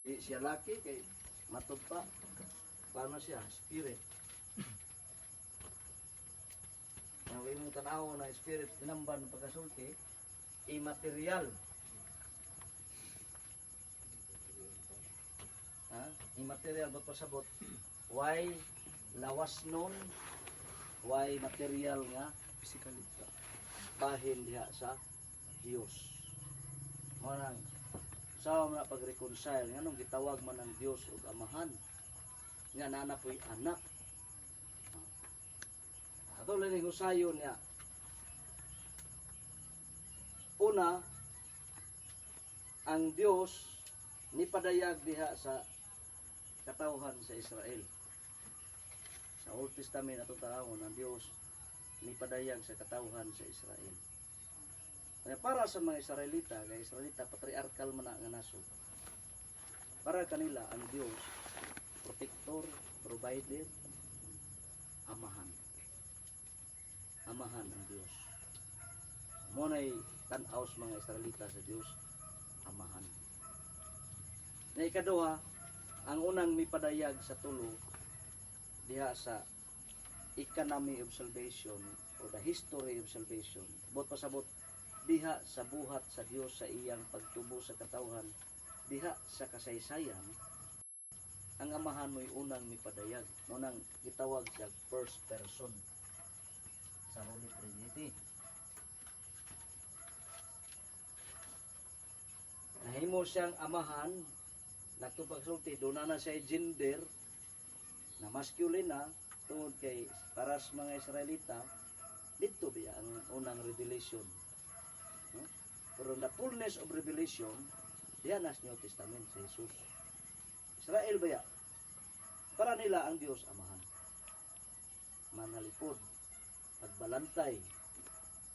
Di siya laki kay matod pa. Paano siya? Spirit. Ang imong tanaw na spirit tinamban pagkasulti, immaterial. Ha? Immaterial ba pasabot? Why lawas nun? Why material nga Physically. Bahin diha sa Dios? Mao nang sa man na pag-reconcile, nganong gitawag man ang Dios og Amahan nga naa po'y anak? Ato lang ning husayon niya. Una, ang Dios nipadayag diha sa katawhan sa Israel. Sa Old Testament, atong tanawon, ang Dios nipadayag sa katawhan sa Israel. Kaya para sa mga Israelita, kay Israelita patriarkal man na nga nasod. Para kanila ang Dios protector, provider, amahan. Amahan ang Dios. Mao nay tan-aw sa mga Israelita sa Dios, amahan. Na ikaduha, ang unang mipadayag sa tulo diha sa economy of salvation or the history of salvation. Buot pasabot, diha sa buhat sa Dios sa iyang pagtubo sa katawhan diha sa kasaysayan, ang Amahan mo'y unang mipadayag. Mao nang gitawag siya first person sa Holy Trinity. Nahimo siyang Amahan nato pagsulti, doon na siya gender na masculine na, tungod kay para sa mga Israelita dito biya ang unang revelation, no? Pero the fullness of revelation diha na sa New Testament sa Jesus. Israel baya, para nila ang Dios Amahan, manalipod, pagbalantay.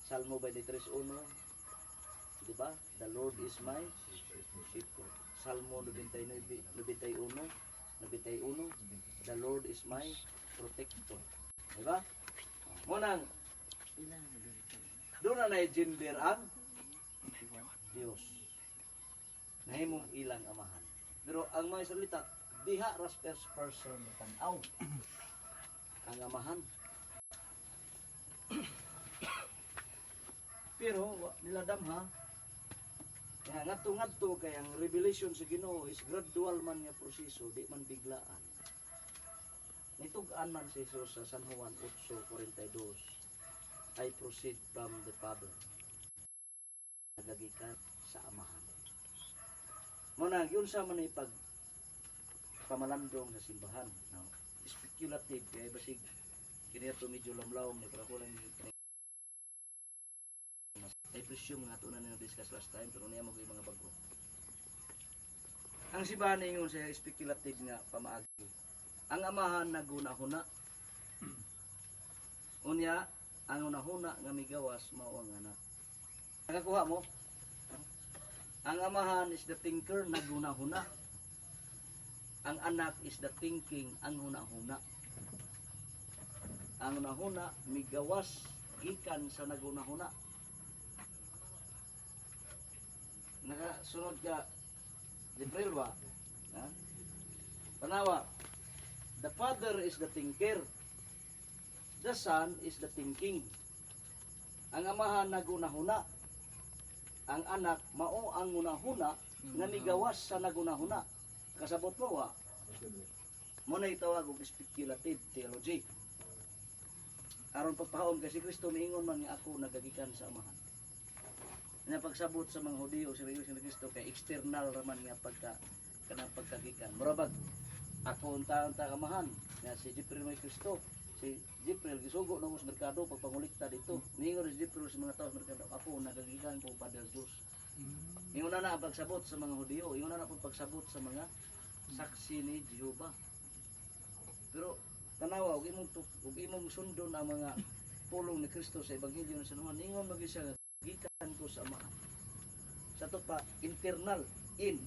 Salmo 23:1, di ba? "The Lord is my shepherd." Salmo 99, 91, 91, "The Lord is my protector." Di ba? Mao nang doon na gender ang Dios. Nahimong ilang Amahan. Pero ang mga Israelita, diha ras first person tanaw ang Amahan. Pero wa nila damha. Kaya ngadto-ngadto kay ang revelation sa Ginoo is gradual man nga proseso, di man biglaan. Nitug-an man si Jesus sa San Juan 8:42, "I proceed from the Father." Nagagikan sa Amahan. Mao na yun sa man pag pamalandong sa simbahan. No? Speculative kay basig kini ato medyo lamlawom ni, pero ako lang kini I presume nga ato na nang discuss last time, pero niya mo yung mga bago. Ang simbahan ingon sa speculative nga pamaagi. Ang Amahan naghuna-huna. Unya, ang hunahuna nga migawas mao ang Anak. Nakakuha mo? Ang Amahan is the thinker, naghuna-huna. Ang Anak is the thinking, ang hunahuna. Ang hunahuna migawas gikan sa naghunahuna. Nakasunod ka, Jibril ba? Ha? Tanawa. The Father is the thinker. The Son is the thinking. Ang Amahan nagunahuna. Ang Anak mao ang hunahuna nga migawas sa nagunahuna. Kasabot mo wa? Mao na itawag og speculative theology. Aron pagpahaom kay si Kristo miingon man nga ako nagagikan sa Amahan. Nga pagsabot sa mga Hudiyo sa ni Kristo kay external raman nga pagka kanang pagkagikan. Mura bag ako unta-unta Amahan nga si Jibril may Kristo. Si Jibril gisugo na mo sa merkado pagpangulikta dito. Niingon si Jibril sa mga tao sa merkado, "Ako nagagikan ko Padre Diyos." Ingon na na ang pagsabot sa mga Hudiyo, ingon na na po pagsabot sa mga Saksi ni Jehova. Pero tanawa ug imong sundon ang mga pulong ni Kristo sa Ebanghelyo ni San Juan, ingon man gyud siya nga gikan ko sa Amahan. Sa to pa internal, in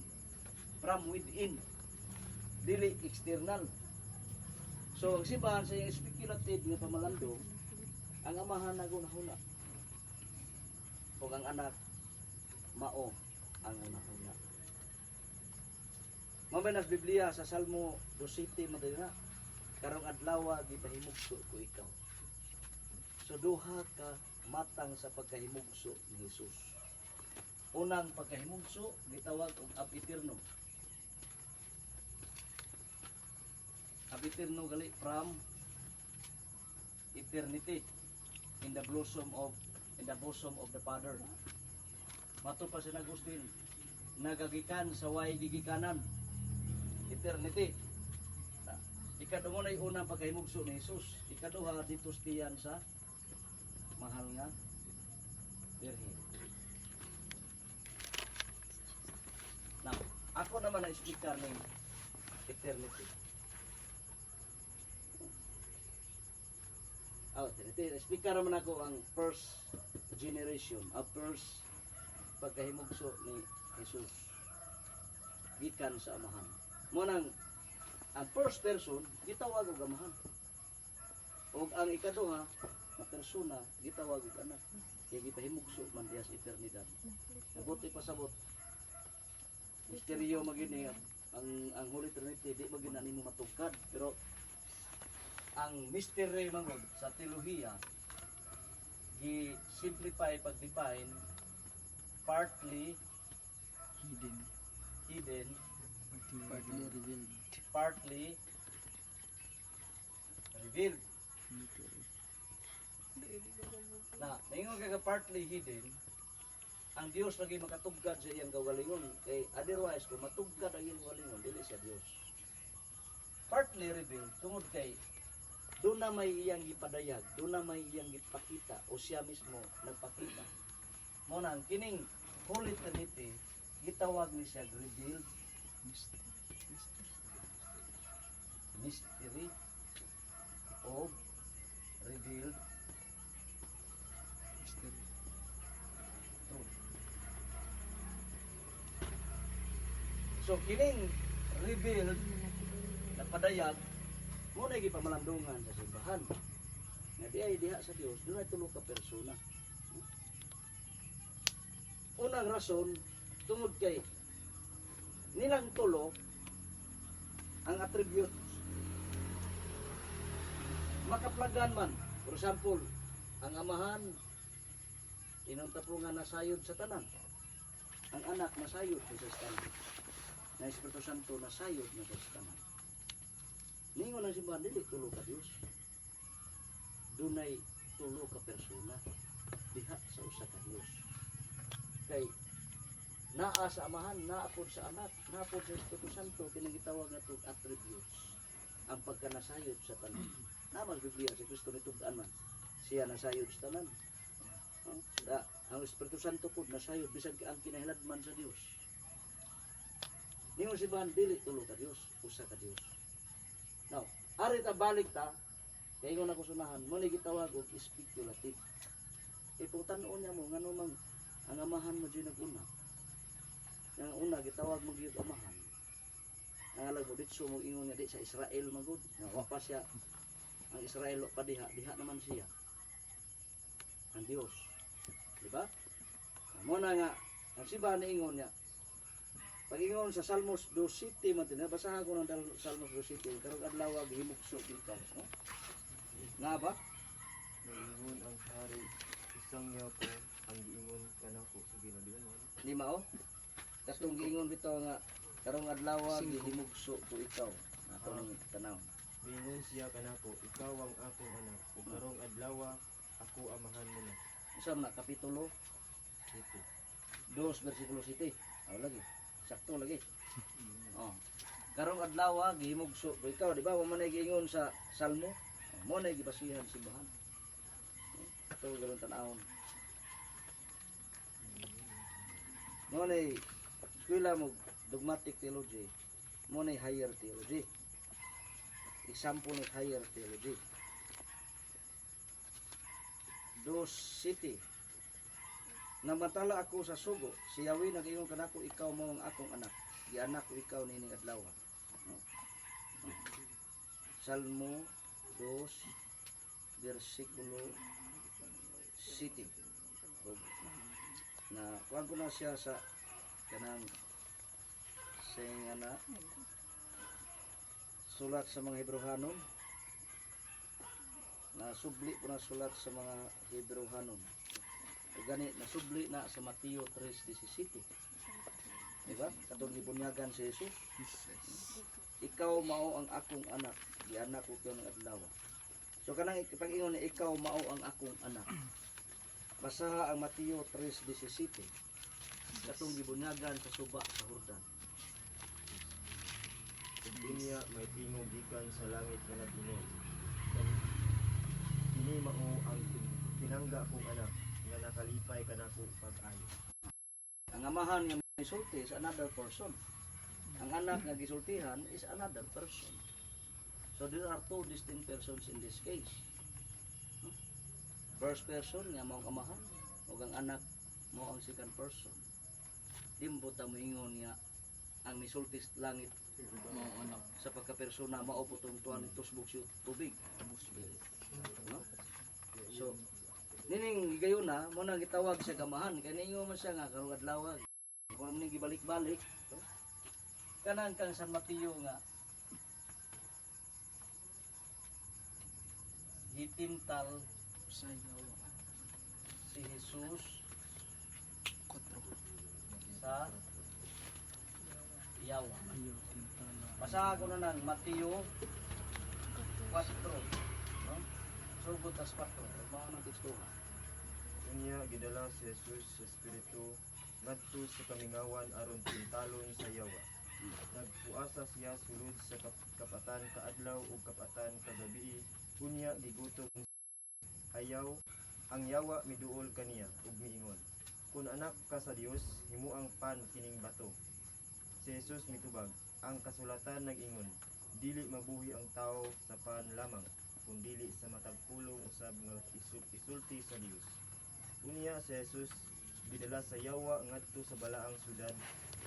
from within, dili external. So ang simbahan sa iyang speculative nga pamalandong, ang Amahan nagunahuna ug ang Anak mao ang hunahuna. Mao Mao man nas Biblia sa Salmo 2:7 man na, "Karong adlaw gipahimugso ko ikaw." So duha ka matang sa pagkahimugso ni Jesus. Unang pagkahimugso gitawag og ab eterno. Ab eterno gali from eternity, in the bosom of the Father. Mato pa si Agustin, nagagikan sa way gigikanan. Eternity. Na, ikaduha na unang pagkahimugso ni Jesus. Ikaduha, dito tiyan sa mahal nga Birhen. Now, ako naman na speaker ng eternity. Oh, eternity. Speaker naman ako ang first generation, ang first pagkahimugso ni Jesus gikan sa Amahan. Mo nang ang first person gitawag og Amahan. Ug ang ikaduha nga persona gitawag og Anak. Kay gipahimugso man diha sa eternidad. Nabuti pasabot. Misteryo magini ang Holy Trinity, di magina nimo matugkad, pero ang mystery mangod sa teolohiya gi simplify pag-define, partly hidden, hidden, partly revealed, partly revealed. Na ningon ka partly hidden, ang Dios lagi makatugkad sa iyang kaugalingon, kay otherwise kung matugkad ang iyang kaugalingon, dili siya Dios. Partly revealed tungod kay doon na may iyang gipadayag, doon na may iyang gipakita o siya mismo nagpakita. Mo na ang kining Holy Trinity gitawag ni siya revealed mystery. Mystery of revealed mystery. Truth. So kining revealed na padayag mo na gipamalandungan sa simbahan. Nga di ay diha sa Dios, dunay tulo ka persona. Unang rason, tungod kay nilang tulo ang attributes makaplagan man. For example, ang Amahan inong tapungan nasayod sa tanan. Ang Anak nasayod na sa tanan. Na Espiritu Santo nasayod na sa tanan. Ningon ang simbahan, dili tulo ka Dios. Dunay tulo ka persona diha sa usa ka Dios. Kay naa sa Amahan, naa pod sa Anak, naa pod sa Espiritu Santo, kining gitawag nga tug attributes. Ang pagkanasayod sa tanan. Naman Biblia si Kristo nitug-an man. Siya nasayod sa tanan. No? Da, ang Espiritu Santo pod nasayod bisag ang kinahiladman sa Dios. Ningon si Bahan, dili tulo ka Dios, usa ka Dios. Now, ari ta balik ta, kay ingon ako sunahan, mo ni gitawag og speculative. Iputan-on niya mo ngano mang ang Amahan mo dyan nag-una. Yang una gitawag mo gyud Amahan. Nangalag mo ditso mo ingon nga di sa Israel magud. Nga wa pa siya ang Israel wa pa diha, diha naman siya. Ang Dios. Di ba? Mo na nga ang simbahan ni ingon niya. Pag-ingon sa Salmos 2:7 man tin, basahan ko ng Salmos 2:7 karong adlaw gihimugso ikaw, no? Nga ba? Naingon ang hari, isang yapo ang giingon kanako sa Ginoo, di ba no? Lima oh. Katong giingon bitaw nga karong adlaw gihimugso ko ikaw. Ato ning tanaw. Miingon siya kanako, ikaw ang akong anak, ug karong adlaw ako amahan mo na. Isa man na kapitulo Ito. 2 versikulo 7. Aw lagi. Sakto lagi. Oh. Karong adlaw gihimugso ko ikaw, di ba? Wa man ay giingon sa Salmo. Oh, mo na gibasihan simbahan. Ato galon tan-awon. Mo na eskwela mo dogmatic theology. Mo na higher theology. Example ng higher theology. 2:7. Namantala ako sa sugo, si Yahweh nag-ingon kanako, ikaw mo ang akong anak. Gianak ko ikaw nining adlaw. No? Salmo 2 versikulo 7. Na kuan ko na siya sa kanang Sa nga na sulat sa mga Hebreohanon, nasubli po na sulat sa mga Hebreohanon. O gani nasubli na sa Mateo 3:17. Di ba? Katong gibunyagan si Jesus. Jesus. "Ikaw mao ang akong anak, gianak ko karon ng adlaw." So kanang pag-ingon ni "Ikaw mao ang akong anak." Basaha ang Mateo 3:17. Katong gibunyagan sa suba sa Jordan. Ug unya may tingog gikan sa langit nga nag-ingon, "Kini mao ang pinangga kong anak nga nakalipay kanako pag-ayo." Ang amahan nga misulti is another person. Ang anak nga gisultihan is another person. So there are two distinct persons in this case. No? First person nga mao ang amahan ug ang anak mao ang second person. Di ta moingon nga ang misulti sa langit Mao anak. sa pagkapersona mao po tong tuwan tusbog siya tubig. No? So, nining gigayon na, mo nang gitawag sa gamahan, kay ningo man siya nga karong adlaw. Kung ning gibalik-balik, no? Kanang kang San Mateo nga gitintal Sa yawa. si Jesus Kotro. sa yawa. Ayaw tintala. Basahan ko na ng Mateo 4. No? Sugod tas 4. Mga nang tekstuhan. Unya gidala si Jesus sa Espiritu ngadto sa kamingawan aron tintalon sa yawa. Nagpuasa siya sulod sa kapatan kaadlaw ug kapatan kagabii. Unya gigutom. Ayaw ang yawa miduol kaniya ug miingon, "Kun anak ka sa Dios, himuang pan kining bato." Si Jesus mitubag, "Ang kasulatan nag-ingon, dili mabuhi ang tao sa pan lamang, kundili sa matag pulong usab nga isulti sa Dios." Unya si Jesus gidala sa yawa ngadto sa balaang syudad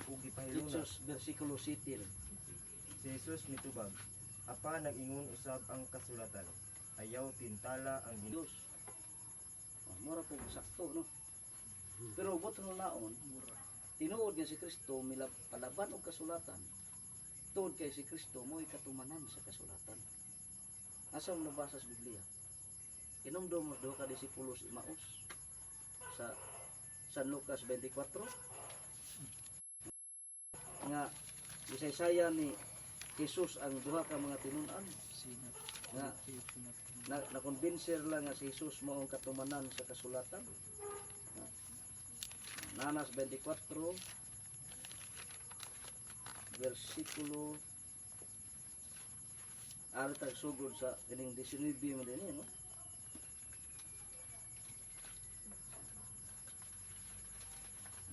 ug gipahiluna. Jesus, versikulo 7. Si Jesus mitubag, "Apa nag-ingon usab ang kasulatan, ayaw tintala ang Ginoo." Diyos. Oh, mura po sakto, no? Pero ubot ng naon, Mura. Tinuod nga si Kristo mila palaban og kasulatan. Tuod kay si Kristo mo'y katumanan sa kasulatan. Asa mo nabasa sa Biblia? Inumdum mo duha ka disipulos Emmaus sa San Lucas 24 nga gisaysayan ni Jesus ang duha ka mga tinun-an Sinat. nga Ayaw tinatang. Na na-convincer lang nga si Jesus mao ang katumanan sa kasulatan. Nanas 24 versikulo ari tag sugod sa kining 19 mo din eh, no?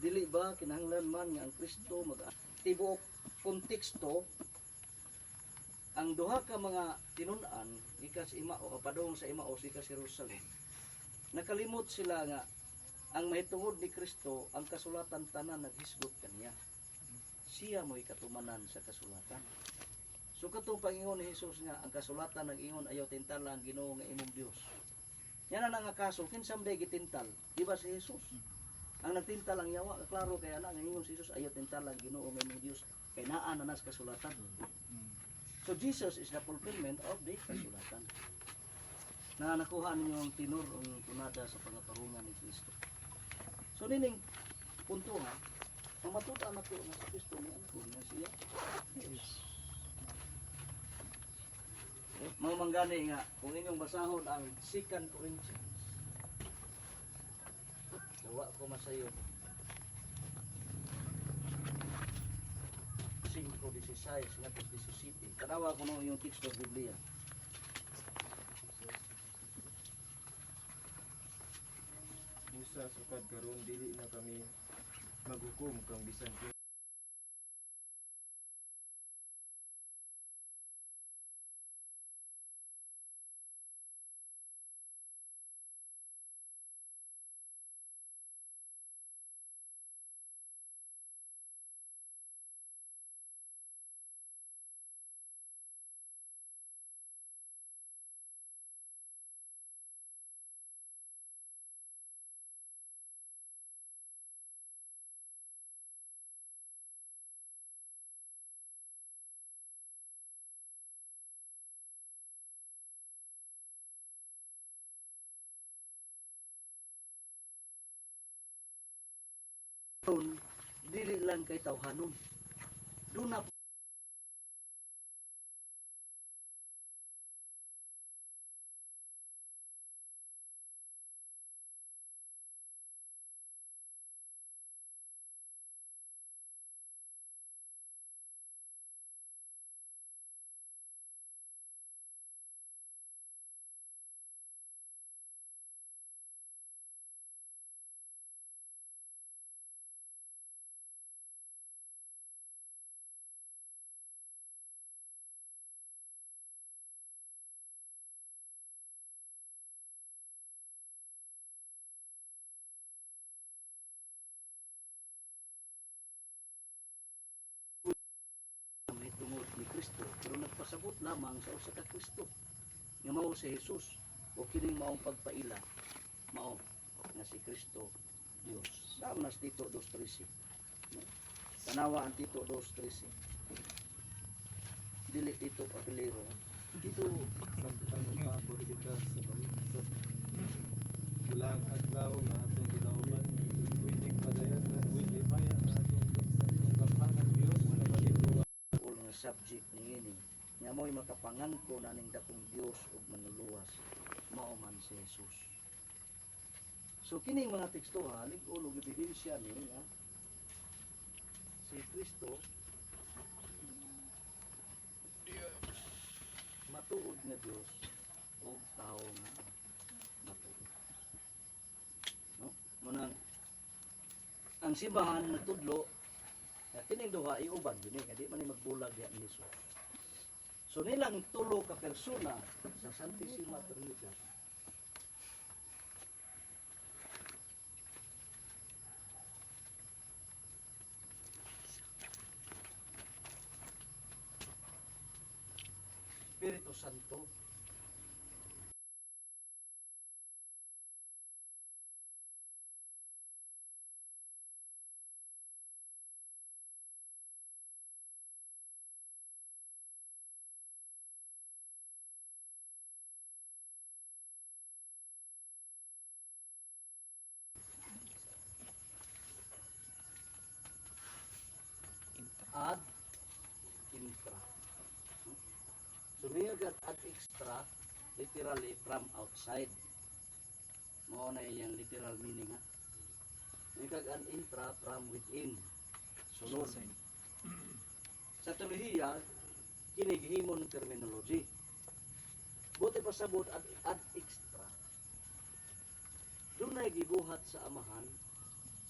Dili ba kinahanglan man nga ang Kristo mag tibuok konteksto ang duha ka mga tinun-an gikan sa Emmaus padung sa Emmaus gikan sa Jerusalem? Nakalimot sila nga ang mahitungod ni Kristo, ang kasulatan tanan naghisgot kaniya. Siya mo'y katumanan sa kasulatan. So katong pangingon ni Jesus nga ang kasulatan nag-ingon ayaw tintala ang Ginoo nga imong Dios. Yan na nga kaso, kinsa man day gitintal? Di ba si Jesus? Ang nagtintal ang yawa, klaro kaya na nga ingon si Jesus ayaw tintal ang Ginoo nga imong Dios kay naa na nas kasulatan. So Jesus is the fulfillment of the kasulatan. Na nakuha ninyo ang tinur ang tunada sa pangatarungan ni Kristo. So nining punto ha, ang matuta na ko nga si Kristo ni ano nga siya. Yes. Mga manggani nga kung inyong basahon ang 2 Corinthians. Dawa ko masayo. 5:16 ngadto 17. Tanawa ko no yung teksto sa Biblia. Busa sukad karon dili na kami maghukom kang bisan Ron, dili lang kay tawhanon. Duna may tungod ni Kristo, pero nagpasabot lamang sa usa ka Kristo nga mao si Jesus, o kining maong pagpaila mao nga si Kristo Dios. Sama nas Tito 2:13, no? Tanawa ang Tito 2:13, dili Tito Papelero. Dito Samtang nagpaabot kita sa bulang adlaw nga atong gidauman, pwede padayon na pwede maya nga atong sa atong gamhanan Dios nga mahimo All nga subject niini nga mo'y makapangangko na ning dakong Dios ug manluluwas, mao man si Jesus. So kining mga teksto ha, lig-on og ebidensya ni nga si Kristo matuod nga Dios ug tawo nga matuod. No? Munang ang simbahan nagtudlo nga kining duha iuban gyud ni, kay di man ni magbulag diha ni Jesus. So nilang tulo ka persona sa Santissima Trinidad. Espiritu Santo, intra. Ad intra. So niya ad extra, literally from outside. Mao na iyang literal meaning ha. Niya ad intra, from within. Sulod. Outside. Sa teolohiya, kini gihimon terminology. Buti pasabot ad extra. Dunay gibuhat sa Amahan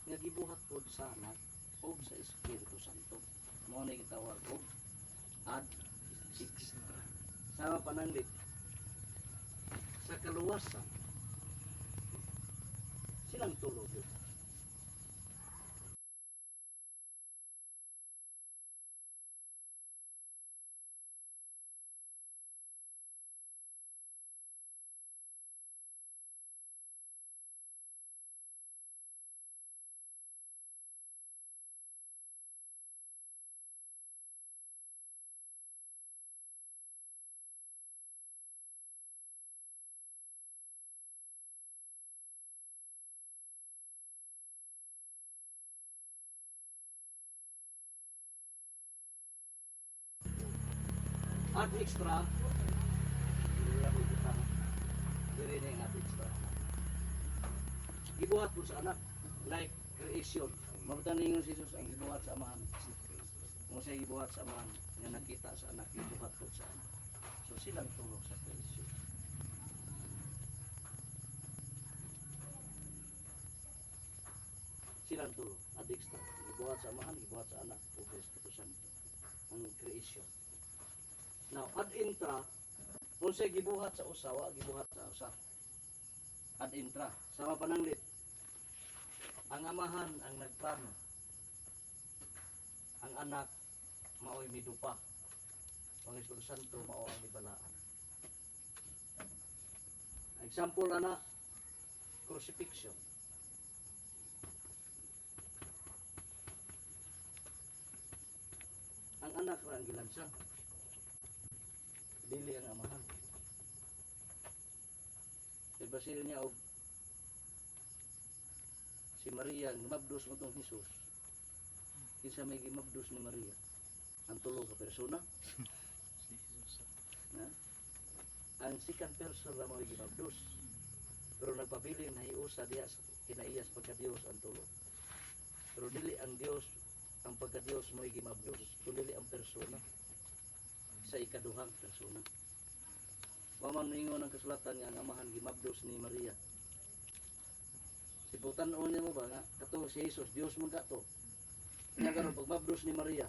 nga gibuhat pod sa Anak ug sa Espiritu Santo. Mao na gitawag og ad extra. Sama pananglit sa kaluwasan, silang tulog yun. Ad extra, diri na yung ad extra. Gibuhat po sa anak, like creation. Mabutan ninyo si Jesus ang gibuhat sa amahan. Kung siya gibuhat sa amahan, nga nakita sa anak, gibuhat po sa anak. So silang tulong sa creation. Silang tulong, ad extra. Gibuhat sa amahan, gibuhat sa anak, ug sa Espiritu Santo. Ang creation. Now, ad intra, unsay gibuhat sa usa, wa gibuhat sa usa. Ad intra, sama pananglit. Ang amahan ang nagplano. Ang anak maoy midupa. Ang Espiritu Santo mao ang mibalaan. Example ana, crucifixion. Ang anak ra ang gilansan, dili ang amahan. Kay basil niya og si Maria ang mabdos mo tong Jesus. Kinsa may gimabdos ni Maria? Ang tulo ka persona? Si Jesus. Na? Ang second person ra mao gimabdos. Pero nagpabilin na hiusa diha sa kinaiyas pagka-Dios ang tulo. Pero dili ang Dios, ang pagka-Dios mo gimabdos, kundi ang persona sa ikaduhang persona. Wa man ningon ang kasulatan nga ang Amahan gimabdos ni Maria. Si tan-on niya mo ba nga kato si Jesus, Dios man kato. Nya karon pagmabdos ni Maria,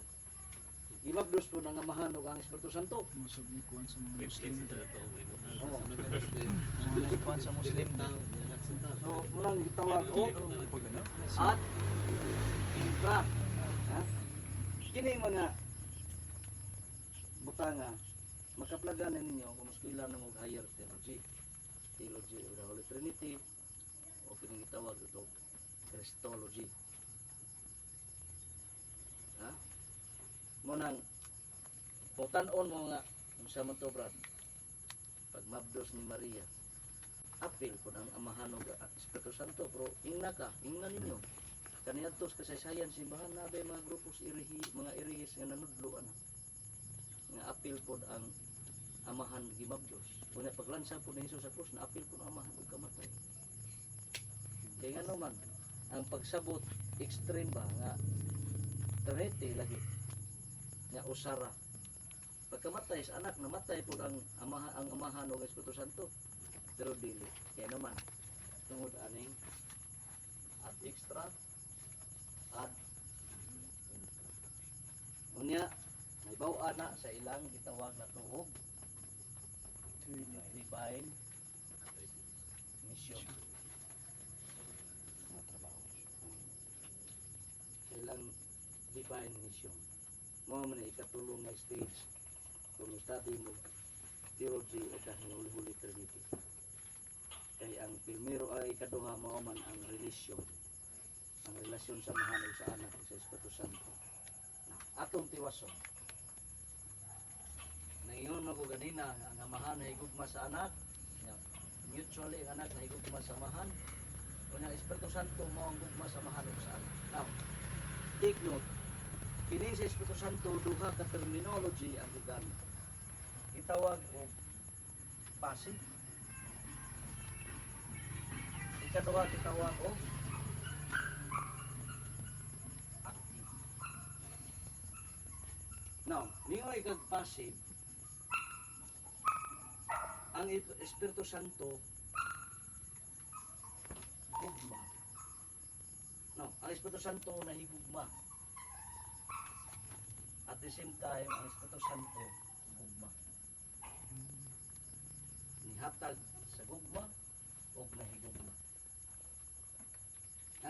gimabdos po ng Amahan ug ang Espiritu Santo. Musog ni kuan sa mga Muslim. Oo. Mga ni kuan sa Muslim. So, murang gitawag og ad intra. Ha? Kini mga butanga makaplagan na ninyo kung eskwela na mo higher theology. Theology of the Holy Trinity o kining gitawag ito Christology. Ha? Mo nang putan-on mo nga unsa man to, Brad, pagmabdos ni Maria, apil po ang Amahan ug ang Espiritu Santo, pero ingna ka, ingna ninyo kaniadto sa kasaysayan simbahan na bay mga grupos irihi, mga irihis nga nanudlo ana nga apil pod ang Amahan gimabdos. Unya paglansa po ni Jesus sa krus, na apil po ang Amahan ug kamatay. Kay ngano man ang pagsabot extreme ba nga Trinity lagi nga usara pagkamatay sa anak, namatay po ang Amahan ug Espiritu Santo, pero dili kaya naman tungod aning ad extra, ad intra. Unya may baw na sa ilang gitawag na tuog divine mission, mga trabaho sa ilang divine mission. Mao man ang ikatulong nga stage kung study mo theology o the Holy Trinity, kay ang primero ay ikaduha, mao man ang relasyon, ang relasyon sa Amahan ug sa Anak ug sa Espiritu Santo na atong tiwason. Naingon ako ganina, ang Amahan ay gugma sa Anak. Ya, mutually ang Anak ay gugma sa Amahan. Unya ang Espiritu Santo mao ang gugma sa Amahan ug sa Anak. Now, take note, kini sa Espiritu Santo, duha ka terminology ang gigamit. Gitawag og passive, ikaduha gitawag og active. Now, ningoy kag passive, ang Espiritu Santo gugma. No, ang Espiritu Santo nahigugma. At the same time, ang Espiritu Santo gugma. Nihatag sa gugma o nahigugma.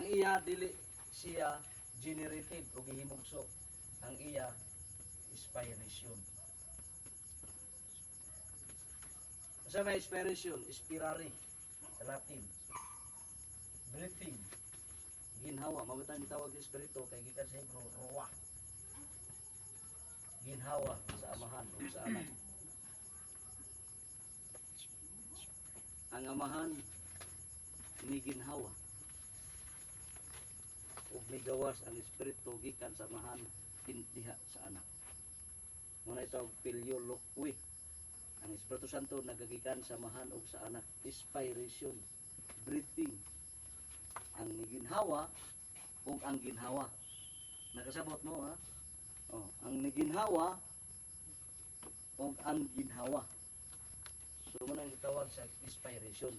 Ang iya dili siya generated o gihimugso. Ang iya inspiration. Sa may inspiration, inspirare sa Latin. Breathing. Ginhawa, mabutang gitawag ng espiritu kay gikan sa Hebrew, ruah. Ginhawa sa Amahan o sa Anak. Ang Amahan ni ginhawa ug migawas ang espiritu gikan sa Amahan diha sa Anak. Muna ito filioque. Ang Espiritu Santo nagagikan sa Amahan ug sa Anak, inspiration, breathing. Ang niginhawa ug ang ginhawa. Nakasabot mo ha? Oh, ang niginhawa ug ang ginhawa. So mo nang gitawag sa inspiration.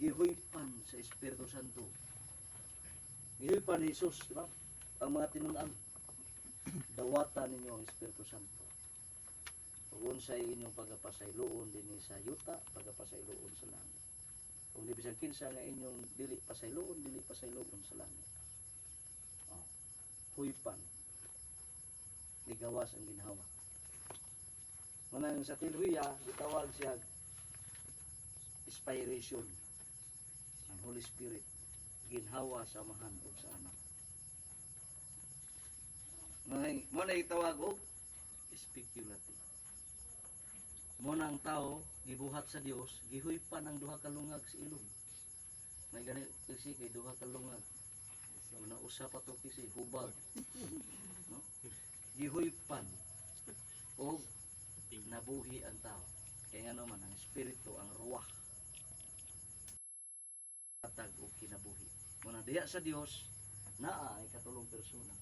Gihuypan sa Espiritu Santo. Gihuypan ni Jesus, di ba? Ang mga tinun-an. Dawatan ninyo ang Espiritu Santo. Ug unsay inyong pagapasayloon dinhi sa yuta, pagapasayloon sa langit. Kung di bisan kinsa nga inyong dili pasayloon, dili pasayloon sa langit. Oh. Huypan. Ligawas ang ginhawa. Manang sa teolohiya, gitawag siya inspiration. Ang Holy Spirit ginhawa sa Amahan ug sa Anak. Mo na gitawag og speculative. Mo na ang tao gibuhat sa Dios, gihuypan ang duha ka lungag sa ilong. May gani kasi kay duha ka lungag. Una usa pa to kasi hubag. No? Gihuypan og nabuhi ang tao. Kaya nga naman ang espiritu, ang ruwah, hatag og kinabuhi. Muna diha sa Dios naa ay katulong persona.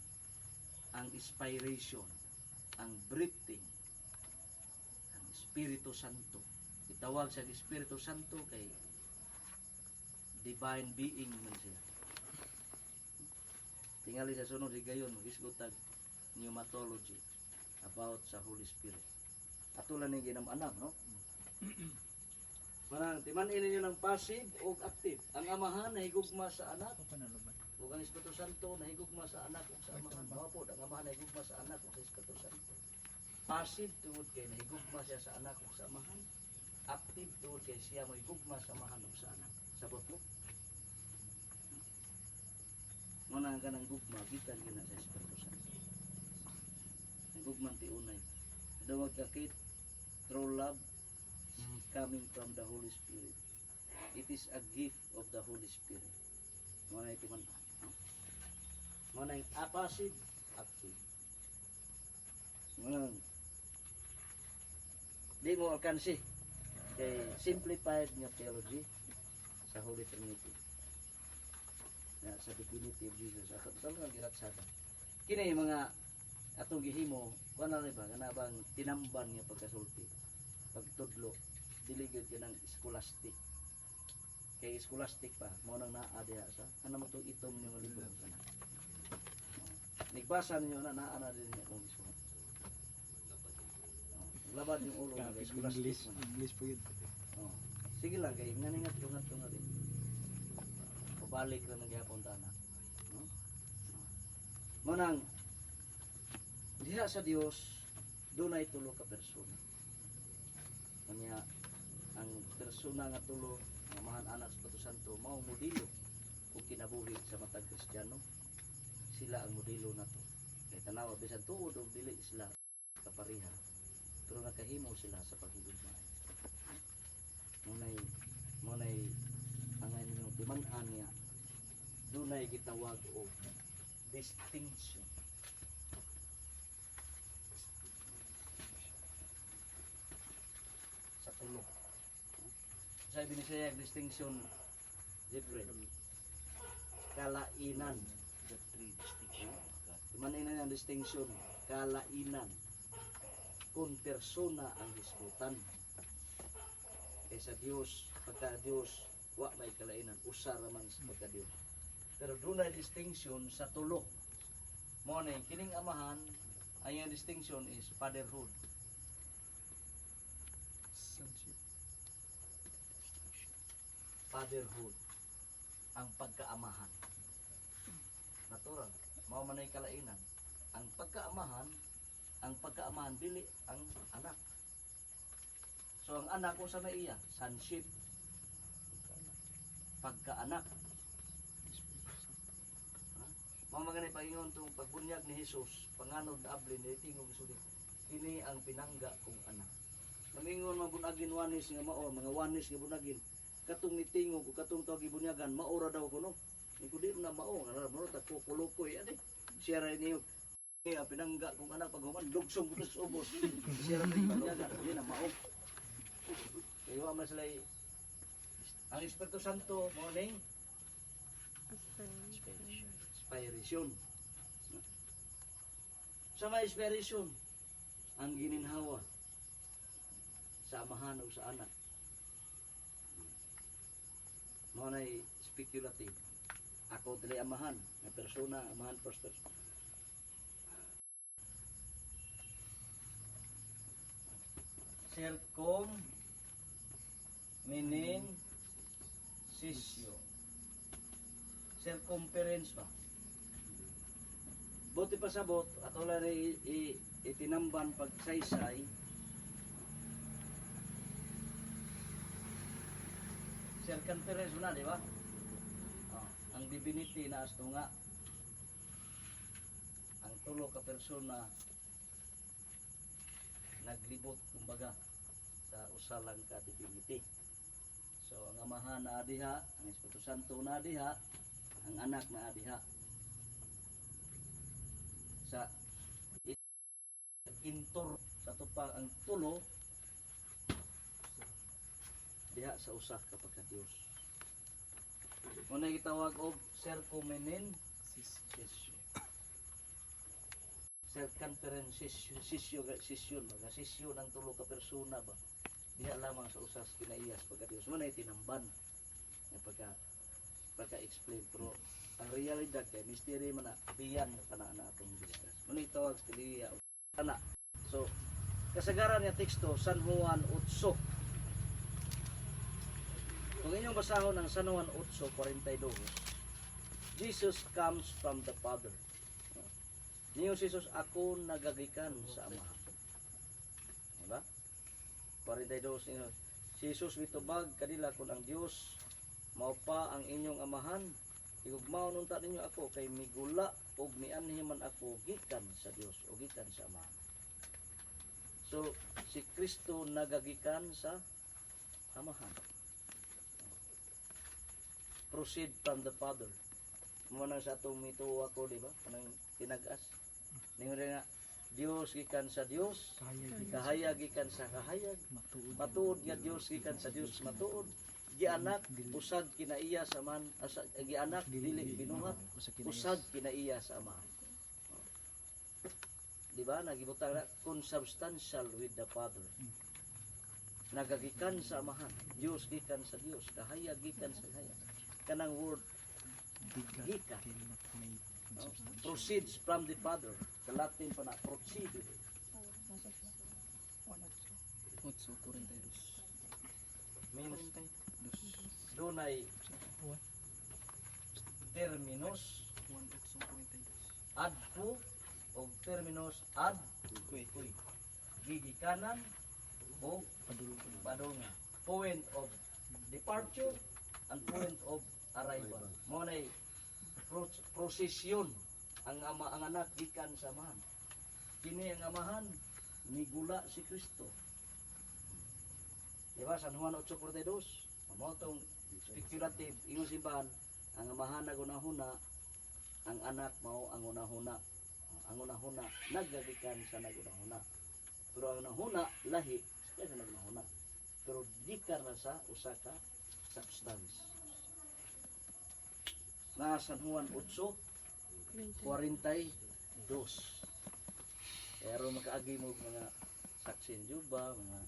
Ang inspiration, ang breathing, ang Espiritu Santo. Itawag sa Espiritu Santo kay divine being man siya. Tingali sa sunod higayon magisgot tag pneumatology about sa Holy Spirit. Ato lang ning ginam-anam, no? Manang timan-in ninyo ng passive o active. Ang Amahan nahigugma sa Anak Ako pa nalubat. ug ang Espiritu Santo nahigugma sa Anak ug sa Amahan. Mao pod ang Amahan nahigugma sa Anak ug sa Espiritu Santo. Passive tungod kay nahigugma siya sa Anak ug sa Amahan. Active tungod kay siya mahigugma sa Amahan ug sa Anak. Sabot mo? Mao na ang kanang gugma gikan gyud na sa Espiritu Santo. Ang gugma tiunay. Dawag ka kit true love coming from the Holy Spirit. It is a gift of the Holy Spirit. Mao na itiman. No? Mao na yung passive, active. Mao na di mo alkansi kay simplified nga theology sa Holy Trinity. Na sa divinity of Jesus. Ako talagang giratsada. Kini yung mga atong gihimo, kuan na ba kana bang tinamban nga pagkasulti, pagtudlo, dili gyud kanang scholastic. Kay scholastic pa, mao nang naa diha sa ano mo tong itom nga libro kana. Nigbasa ninyo na naa na din niya kung gusto. Oh, labad yung ulo nga kay scholastic English, man. English po yun. Oh. Sige lang kay nga ningat tungat tungat din. Pabalik lang ng gihapon tana. No? Mo nang diha sa Dios dunay tulo ka persona. Unya ang persona nga tulo, ang Amahan, Anak, Espiritu Santo, mao modelo ug kinabuhi sa matag Kristiyano. Sila ang modelo nato. Kay tanawa bisan tuod og dili sila kapareha, pero nakahimo sila sa paghigugma. Munay ang inyong timan-an niya dunay gitawag og distinction sa tulo. Sa Binisaya, distinction, Jeffrey, kalainan. The three distinction of God. Timan-in ang distinction, kalainan, kung persona ang hisgutan. Kaysa Dios, pagka Dios, wa may kalainan, usa ra man sa pagka Dios. Pero dunay distinction sa tulo. Mao na yung kining Amahan, ang iyang distinction is fatherhood. Sonship. Fatherhood, ang pagkaamahan. Natural, mao man ay kalainan. Ang pagkaamahan dili ang anak. So ang anak ko sa may iya, sonship. Pagkaanak. Mao man gani pagingon tong pagbunyag ni Jesus, panganod na abli ni tingog suli. Kini ang pinangga kong anak. Namingon mga bunagin wanis nga mao, mga wanis nga bunagin. Katong nitingog o katong tawag gibunyagan, mao ra daw kuno. Ni ko di na mao, nga mo ta kukulukoy ani. Siya ra niyo. Kini ang pinangga kong anak, pag human lugsong ko sa ubos. Siya ra ni bunyagan, di na mao. Kaya wa man sila ang Espiritu Santo mao ning inspiration. Sa may inspiration, ang gininhawa sa Amahan o sa Anak. Mao nay speculative. Ako dili Amahan, nga persona, Amahan first person. Circum meaning sisyo. Circumference ba? Buti pa sabot, at wala na itinamban pagsaysay, circumference na, di ba? Oh, ang divinity na asto nga ang tulo ka persona naglibot kumbaga sa usa lang ka divinity. So ang Amahan na adiha, ang Espiritu Santo na adiha, ang Anak na adiha. Sa intor sa tupang ang tulo diha sa usa ka pagka-Dios. Mao na gitawag og circumenensis. Circumference sisyo sisyon mga sisyo ng tulo ka persona ba diha lamang sa usas kinaiyas pagka-Dios. Mao na tinamban nga pagka explain, pero ang realidad kay mystery man na biyan kana na atong discuss. Mao na itawag sa kiliya ana. So kasagaran nga teksto, San Juan 8. Kung inyong basahon ang San Juan 8:42, Jesus comes from the Father. Niyo si Jesus, "Ako nagagikan sa Amahan." Diba? 42 niyo. Si Jesus mitubag kanila, "Kung ang Dios mao pa ang inyong amahan, higugmaon unta ninyo ako kay migula og mianhi man ako gikan sa Dios o gikan sa Amahan." So si Kristo nagagikan sa Amahan. Proceed from the Father. Mao nang sa atong mituo ako, di ba? Kanang tinagas. Ningon nga Dios gikan sa Dios, kahayag gikan sa kahayag, Matuod. Matuod nga Dios gikan sa Dios matuod. Gianak, usag kinaiya sa man, asa, gianak dili binuhat, Usag kinaiya. Usag kinaiya sa Amahan. Di ba? Nagibutang na consubstantial with the Father. Nagagikan sa Amahan. Dios gikan sa Dios, kahayag gikan sa kahayag. Kanang word Bigat. gikan. Cannot made No? consubstantial. Proceeds from the Father. Sa Latin pa na, proceed. 8:42. Means Dos. dunay terminus 1:8:42. Ad quo o terminus ad Kuy. cui. Gigikanan o Padulong. Padulngan. Point of departure and point of arrival. Mao nay prosesyon ang ama, ang anak gikan sa Amahan. Kini ang Amahan migula si Kristo. Di ba San Juan 8:42? Mao tong speculative ingon simbahan, ang Amahan nagunahuna, ang anak mao ang unahuna. Ang unahuna nagagikan sa nagunahuna. Pero ang nahuna lahi sa nagunahuna. Pero gikan na sa usa ka substance. Na San Juan 8:42. Pero makaagi mo mga saksi ni Juba, mga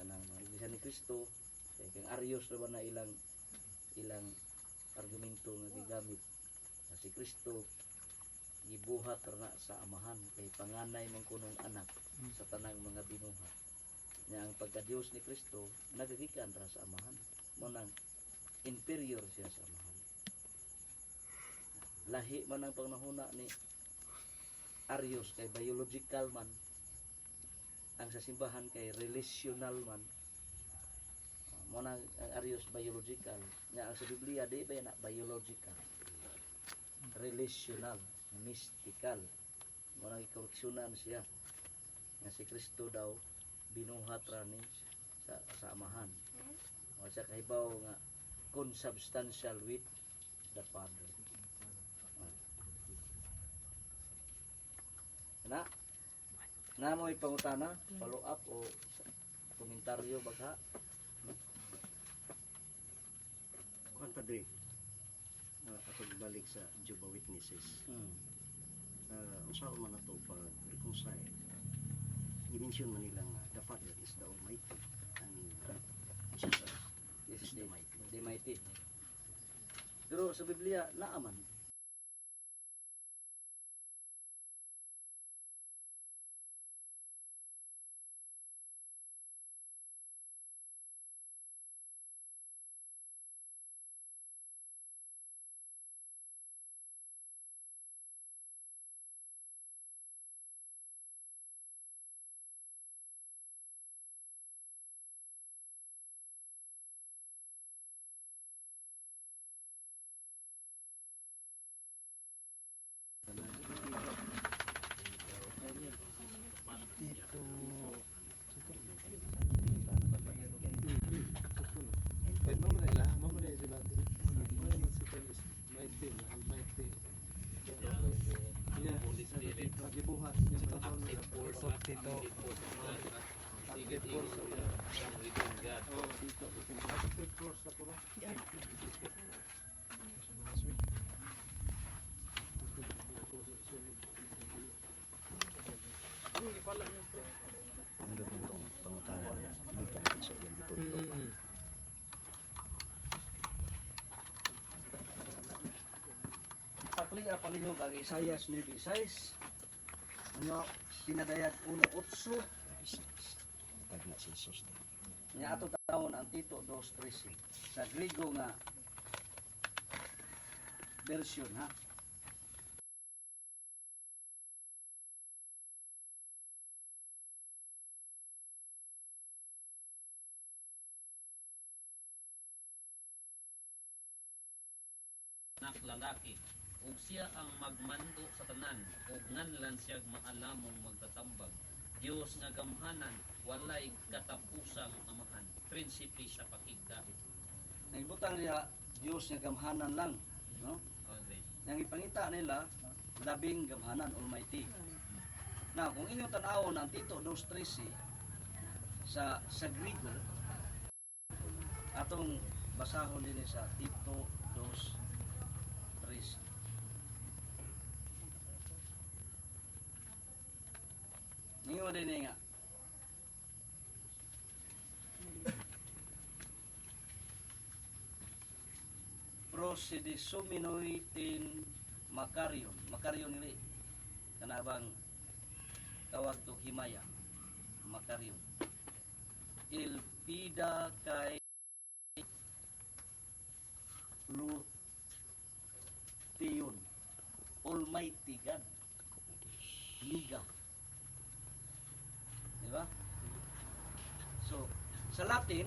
kanang mga Iglesia ni Cristo, kay kang Arius na ba na ilang ilang argumento nga gigamit na si Kristo gibuhat ra na sa Amahan kay panganay man kunong anak sa tanang mga binuhat. Nya ang pagka-Dios ni Kristo nagagikan ra sa Amahan. Mao nang inferior siya sa Amahan. Lahi man ang pangnahuna ni Arius kay biological man, ang sa simbahan kay relational man. Mao nang ang Arius biological nya, ang sa Biblia di ba na biological, relational, mystical. Mao nang ikoreksyonan siya nga si Kristo daw binuhat ra ni sa Amahan. O siya kahibaw nga consubstantial with the Father. Na na mo pangutana, follow up o komentaryo bagha? Kuan, Padre. Atong balik sa Jehovah Witnesses. Unsa man nato pag reconcile? Gi-mention man nila nga the Father is the Almighty and Jesus Is is the Mighty. The Mighty. Pero sa Biblia naaman Active force. Tito. Active force From within God. Oh, dito. Active force ako ba? Ang itong pangutana niya. Dito sa iyang dito. Pakli palihog ang Isaias 9:6. Ano pinadayag 1:8. Tag na si Jesus. Nya ato taon ang Tito 2:13 sa Grigo nga version, ha. Anak lalaki ug siya ang magmando sa tanan ug nganlan siya maalamong magtatambag, Dios nga gamhanan, walay katapusang Amahan, prinsipe sa pakigdait. Nagbutang niya Dios nga gamhanan lang, no? Padre. Yang ipangita nila labing gamhanan, Almighty. Now, kung inyong tan-awon ang Tito 2:13 sa Grigo, atong basahon din sa Tito 2:13. Ninyo din nga. Prosidisuminoitin Makarion. Makarion nili. Kanabang tawag to himaya. Makarion. Ilpida kay Lution. Almighty God. Liga. Di ba? So, sa Latin,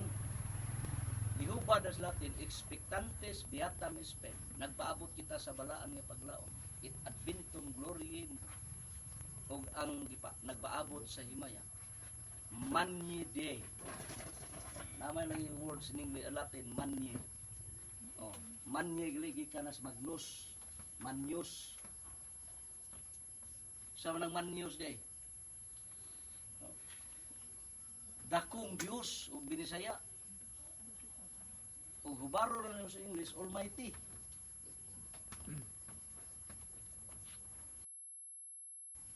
gihubad sa Latin, expectantes beatam spem. Nagpaabot kita sa balaan nga paglaom. It adventum gloriae og ang gipa, nagpaabot sa himaya. Magni Dei. Namay lang yung words in English, Latin, Magni. Oh, Magni gali gikan as Magnus, Manius. Sa manang Manius day. Oh. Dakong Dios ug Binisaya. Ug hubaro na sa English, Almighty.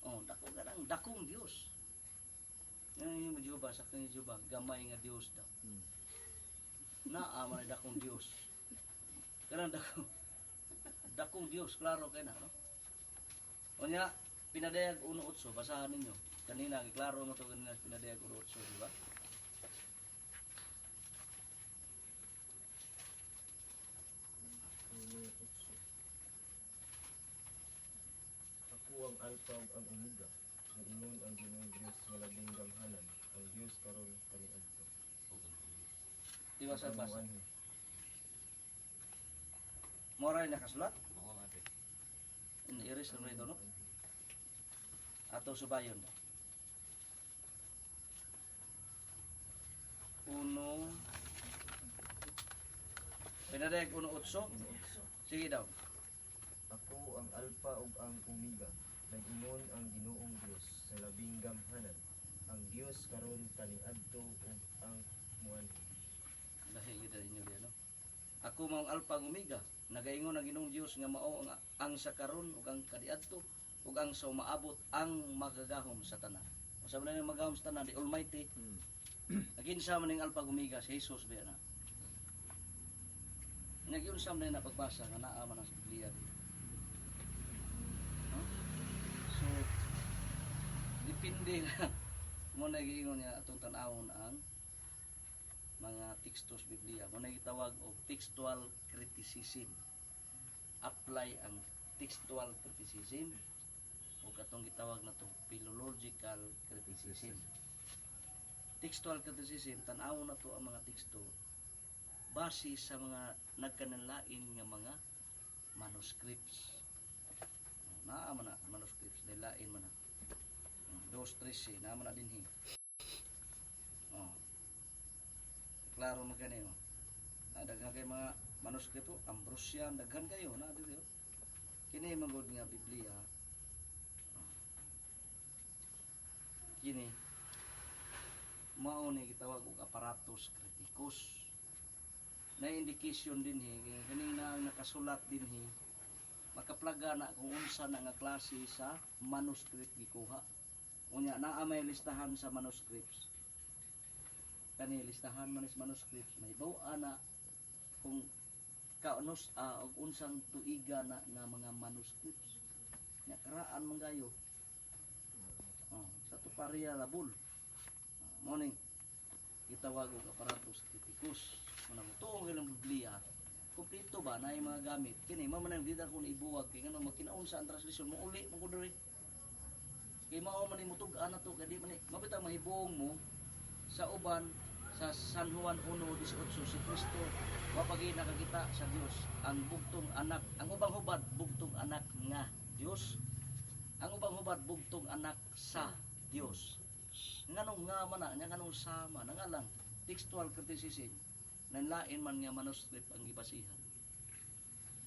Oh, dako ka lang, dakong Dios. Yan yung Juba, sa kanya Juba, gamay nga Dios daw. Naa man ay dakong Dios. Kanang dakong dakong Dios, klaro kay na, no? Unya, pinadayag 1:8, basahan ninyo. Kanina, klaro mo to kanina, pinadayag 1:8, di ba? 1:8. Ako ang Alpha ug ang Omega. Niingon ang Ginoong Dios nga labing gamhanan, ang Dios karon kaniadto. Di ba sa Ang basa? muanhi. Moral nakasulat? Oo, Padre. Iris na ito, no? Ato subayon. Uno. Pinadayag 1:8. Sige daw. Ako ang Alpha ug ang Omega. Nag-ingon ang Ginoong Dios sa labing gamhanan, ang Dios karon kaniadto ug ang muanhi. Lahi gyud inyo diyan, no? Ako maong Alpha ug Omega. Nagaingon ang Ginoong Dios nga mao ang sa karon ug ang kaniadto ug ang sa umaabot, ang magagahom sa tanan. Unsa man ang magahom sa tanan, the Almighty. Naginsa man ning Alpha ug Omega, si Jesus ba na? Nagiunsa man na pagbasa nga naa man ang sa Biblia di. No? So depende na mo na giingon niya atong tan-awon ang mga teksto sa Biblia. Mo na gitawag og textual criticism. Apply ang textual criticism o katong gitawag na to philological criticism. Textual criticism, tan-awon na to ang mga teksto base sa mga nagkanalain nga mga manuscripts. Naa man na manuscripts, lain man na. Dos, tres, eh, naa man na dinhi. Oh. Klaro man kani, oh. Ah, daghan kay mga manuskripto, Ambrosian, daghan kayo na diri, oh. Kini man gud nga Biblia. Oh. Kini mao ni gitawag og aparatus criticus. Na indication dinhi kay kaning na nakasulat dinhi, makaplaga na kung unsa na nga klase sa manuscript gikuha. Unya naa may listahan sa manuscripts. Kani listahan man is manuscripts, mahibaw na kung kaunos og unsang tuiga na nga mga manuscripts. Nya karaan man gayo. Oh, sa to pareha labol. Mao ning gitawag og aparatus criticus. Mao nang tuong ilang Biblia kompleto ba na mga gamit kini. Mao man ang dida ko ibuwag kay ngano magkinaunsa ang translation mo, uli mo ko diri kay mao man ni mutug-an na to, kay di man ni mabita mahibuong mo sa uban. Sa San Juan 1:18, si Kristo wa pagi nakakita sa Dios. Ang bugtong anak, ang ubang hubad bugtong anak nga Dios, ang ubang hubad bugtong anak sa Dios. Nganong nga man na nya, nganong sama na nga lang? Textual criticism, nanlain man nga manuscript ang gibasihan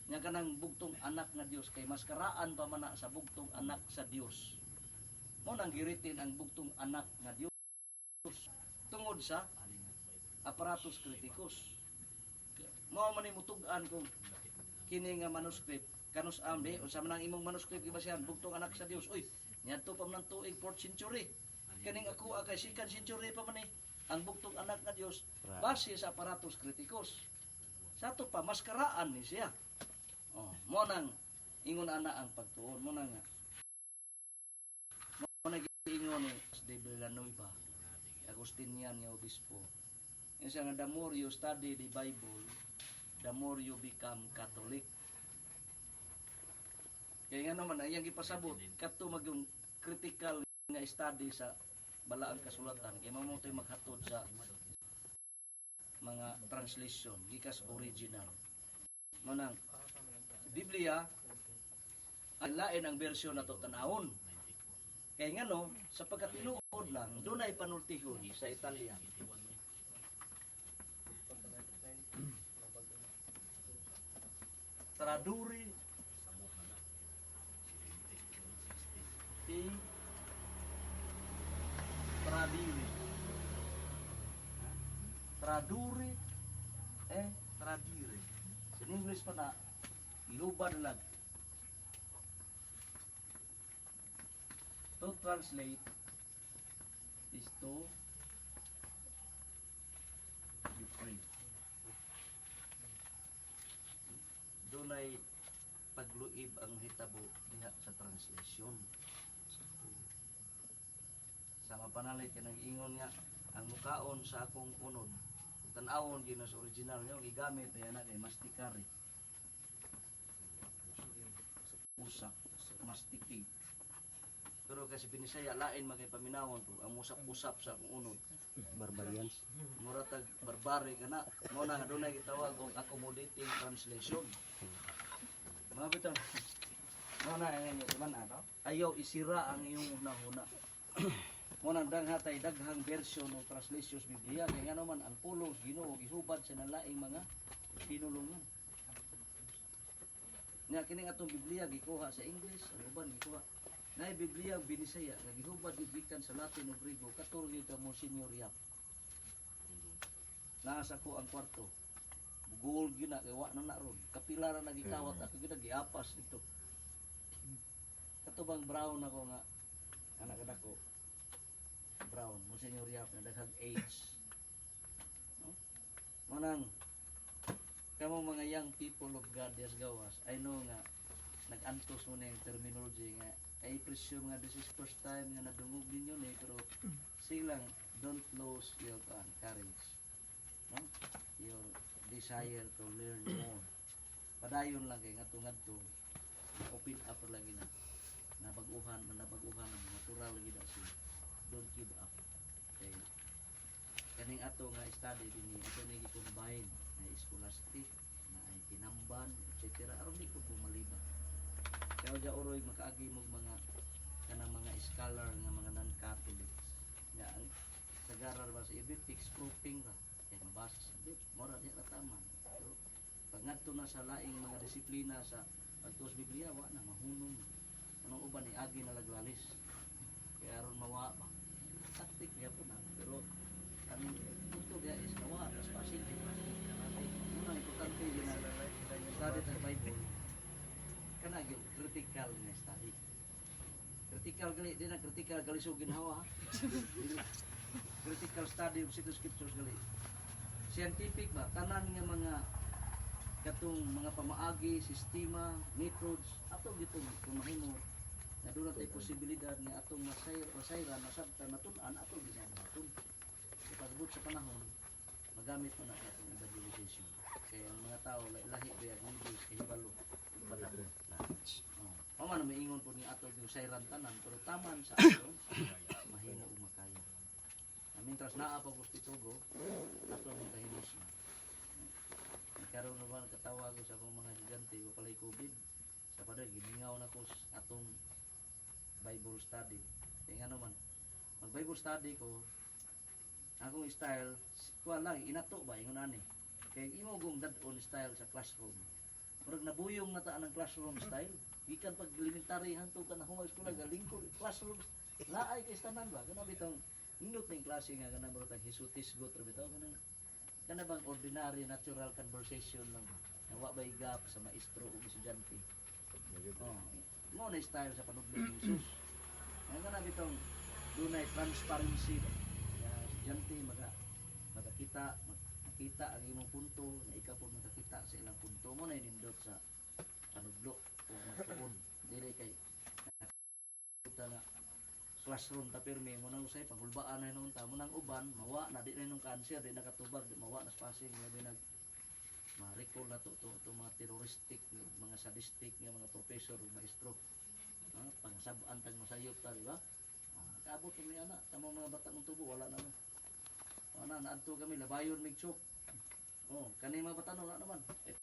nya. Kanang bugtong anak nga Dios kay maskaraan pa man na sa bugtong anak sa Dios. Mo nang giritin ang bugtong anak nga Dios tungod sa aparatus criticus. Mao man ni mutug-an kung kini nga manuscript kanus ambi unsa man ang imong manuscript gibasihan, bugtong anak sa Dios. Uy, niadto pa man ang tuig 4th century. Kaning ako kay 2nd century pa man ni ang bugtong anak nga Dios base sa aparatus criticus. Sa ato pa maskaraan ni siya. Oh, mo nang ingon ana ang pagtuon mo na nga mo na giingon ni de Villanueva, Agustinian nga obispo. Yung siya nga, "The more you study the Bible, the more you become Catholic." Kaya nga naman, ang iyang gipasabot, kadto magyung critical nga study sa balaang kasulatan. Kaya mo to'y maghatod sa mga translation, gikas original. Manang, Biblia, ang lain ang version na to tanahon. Kaya nga no, sa pagkatinuod lang, doon ay panultihon sa Italia. Tradurre e tradire. Tradurre e tradire. Sa English pa na, ihubad lang. To translate is to be free. Dunay pagluib ang hitabo diha sa translation. Sa mapanalit kay nag-ingon nga ang mukaon sa akong unod. Tan-awon gyud sa original niyo gigamit ay ana kay masticare. Usap, masticate. Pero kasi Binisaya lain man kay paminawon ko ang usap-usap sa akong unod. Barbarians. Mura tag barbare ka na. Mo na nga dunay gitawag og accommodating translation. Mga bitaw. Mo na nga inyo man ato. Ayaw isira ang iyong hunahuna. Mo nang danghatay daghang version o translations Biblia kay ngano man ang pulong sa Ginoo gihubad sa nalaing mga pinulungan. Nga kining atong Biblia gikuha sa English, ang uban gikuha. Naay Biblia Binisaya nga gihubad gyud gikan sa Latin ug Griego katur gyud ka Monsignor Yap. Naa sa ko ang kwarto. Gold gyud na kay wa na na ron. Kapila ra nagikawat ako gyud giapas dito. Kato bang brown ako nga anak kadako. Brown, Monsignor Yap nga daghang age. No? Manang kamo mga young people of God yes gawas. I know nga nag-antos mo na yung terminology nga I presume nga this is first time nga nadungog ninyo ni, pero sige lang, don't lose your courage, no? Your desire to learn more. Padayon lang kay ngadto ngadto open up lagi na nabaguhan man, nabaguhan ang natural lagi na siya. Don't give up kay kaning ato nga study dinhi, ato ni gi-combine na scholastic na ay kinamban, etc., aron di ko maliba. Kaya ja uroy makaagi mo mga kanang mga scholar nga mga non-Catholics nga ang sagaran ba sa ibig text proofing ra kay mabasa sa bib mora di ra tama. Pero pag ngadto na sa laing mga disiplina sa pagtuos Biblia, wa na mahunong. Anong uban ni agi na laglalis kay aron mawa ba. Critical gali, di na critical gali so ginhawa, ha? Dili. Critical study of sacred scriptures gali. Scientific ba, tanan nga mga katong mga pamaagi, sistema, methods, ato gitong kung mahimo na doon natin posibilidad nga atong masayran, masabtan, matun-an, ato ginabuhaton. Sa pagbot sa panahon, magamit mo na sa atong evangelization. Kaya ang mga tao, lahi ba yung leaders, kahibalo. Oh. Mama na maingon po ni ato yung sayran tanan, pero taman sa ato, mahimo ug makaya. Na mientras naa pa gusto tugo, ato ang kahinos na. Nagkaroon na ba, nakatawa ko sa akong mga gigante, wa pala'y COVID. Sa padre, gimingaw na ko sa atong Bible study. Kaya nga naman, mag Bible study ko, akong style, kuha lang, inato ba, ingon ani. Kaya imo gong dad-on style sa classroom. Murag nabuyong na ta ang classroom style. Gikan pag elementary hangtod ka na humay eskwela galingkod classroom laay kay tanan ba, kana bitong nindot ning klase nga kana murag tag hisutisgot ra bitaw, kanang kana bang ordinary natural conversation lang ba nga wa bay gap sa maestro ug estudyante. Oh, mo na style sa panudlo ni Jesus. Nga kana bitong dunay transparency ba. Nga estudyante makakita, makita ang imong punto na ikaw po makakita sa ilang punto. Mo na nindot sa panudlo o magtuon. Dili kay nakita nga classroom ta pirmi mo nang usay pagulbaan na noon ta mo nang uban mawa na, di na nung cancer, di nakatubag, di mawa na spasing, labi nag ma-recall na to mga terroristic, mga sadistic nga mga professor ug maestro. Ha, pangsab-an tag masayop ta, di ba? Ah, kaabot mi ana tamo mga bata mong tubo, wala na mo, wala na naadto kami labayon mig chok. Oh, kani mga bata, wala naman eh.